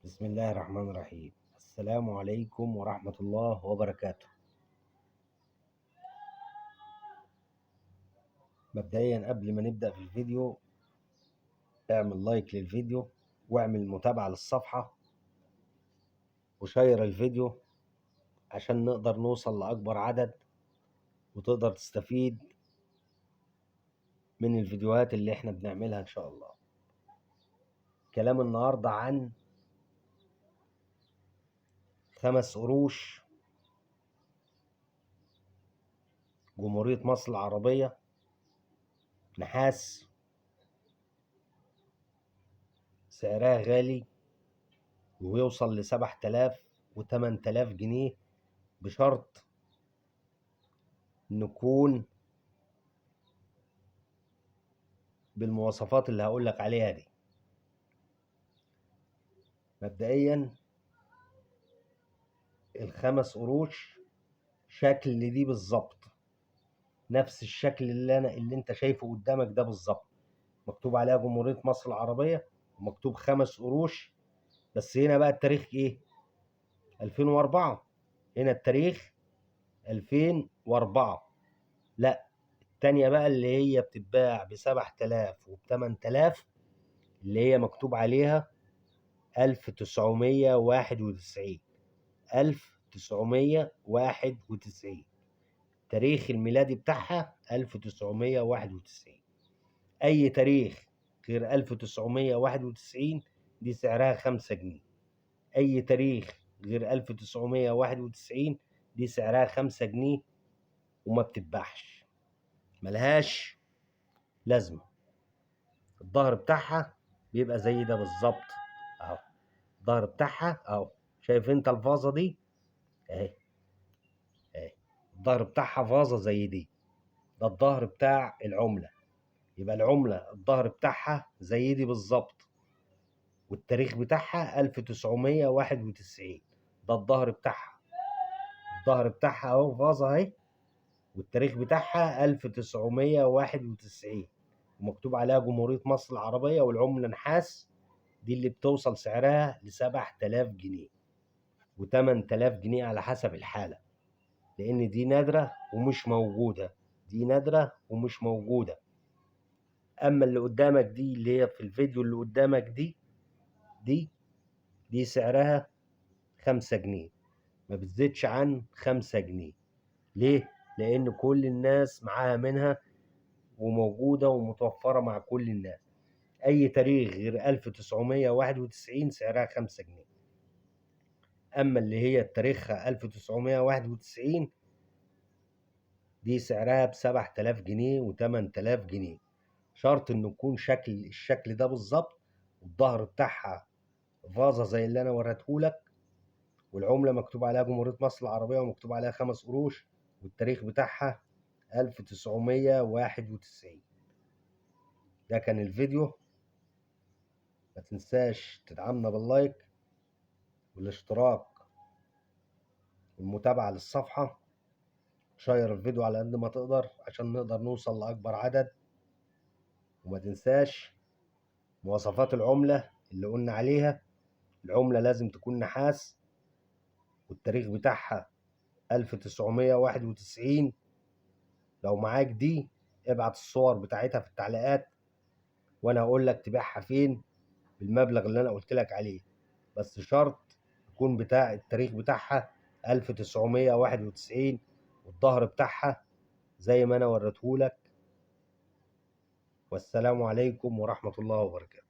بسم الله الرحمن الرحيم. السلام عليكم ورحمة الله وبركاته. مبدئيا قبل ما نبدأ في الفيديو، اعمل لايك للفيديو واعمل متابعة للصفحة وشير الفيديو عشان نقدر نوصل لأكبر عدد وتقدر تستفيد من الفيديوهات اللي احنا بنعملها ان شاء الله. كلام النهاردة عن 5 قروش جمهورية مصر العربية نحاس، سعرها غالي ويوصل ل7000 و8000 جنيه، بشرط نكون بالمواصفات اللي هقولك عليها دي. مبدئيا ال5 قروش شكل دي بالظبط، نفس الشكل اللي انت شايفه قدامك ده بالظبط، مكتوب عليها جمهورية مصر العربية ومكتوب 5 قروش، بس هنا بقى التاريخ ايه؟ 2004. هنا التاريخ 2004. لا، التانية بقى اللي هي بتتباع ب7000 وبتمن تلاف، اللي هي مكتوب عليها 1991، 1991، تاريخ الميلادي بتاعها 1991. أي تاريخ غير 1991 دي سعرها 5 جنيه. أي تاريخ غير 1991 دي سعرها 5 جنيه وما بتتباعش، ملهاش لازمة. الظهر بتاعها بيبقى زي ده بالظبط اهو، الظهر بتاعها اهو، شايف انت الفازة دي اهي، اهي الظهر بتاعها فازة زي دي، ده الظهر بتاع العملة. يبقى العملة الظهر بتاعها زي دي بالظبط، والتاريخ بتاعها 1991، ده الظهر بتاعها، الظهر بتاعها اهو فازة اهي، والتاريخ بتاعها 1991، ومكتوب عليها جمهورية مصر العربية، والعملة نحاس. دي اللي بتوصل سعرها ل7000 جنيه و8000 جنيه على حسب الحالة، لأن دي نادرة ومش موجودة، دي نادرة ومش موجودة. أما اللي قدامك دي اللي هي في الفيديو اللي قدامك دي سعرها 5 جنيه، ما بتزيدش عن 5 جنيه. ليه؟ لأن كل الناس معاها منها وموجودة ومتوفرة مع كل الناس. أي تاريخ غير 1991 سعرها 5 جنيه. أما اللي هي تاريخها 1991 دي سعرها ب7000 جنيه و8000 جنيه، شرط إنه يكون الشكل ده بالظبط، والظهر بتاعها فازة زي اللي أنا وريتهولك، والعملة مكتوب عليها جمهورية مصر العربية ومكتوب عليها 5 قروش، والتاريخ بتاعها 1991. ده كان الفيديو، ما تنساش تدعمنا باللايك والاشتراك والمتابعة للصفحة، شير الفيديو على قد ما تقدر عشان نقدر نوصل لأكبر عدد. وما تنساش مواصفات العملة اللي قلنا عليها، العملة لازم تكون نحاس، والتاريخ بتاعها 1991. لو معاك دي ابعت الصور بتاعتها في التعليقات وانا هقول لك تبيعها فين بالمبلغ اللي انا قلت لك عليه، بس شرط يكون بتاع التاريخ بتاعها 1991 والظهر بتاعها زي ما انا وريتهولك. والسلام عليكم ورحمة الله وبركاته.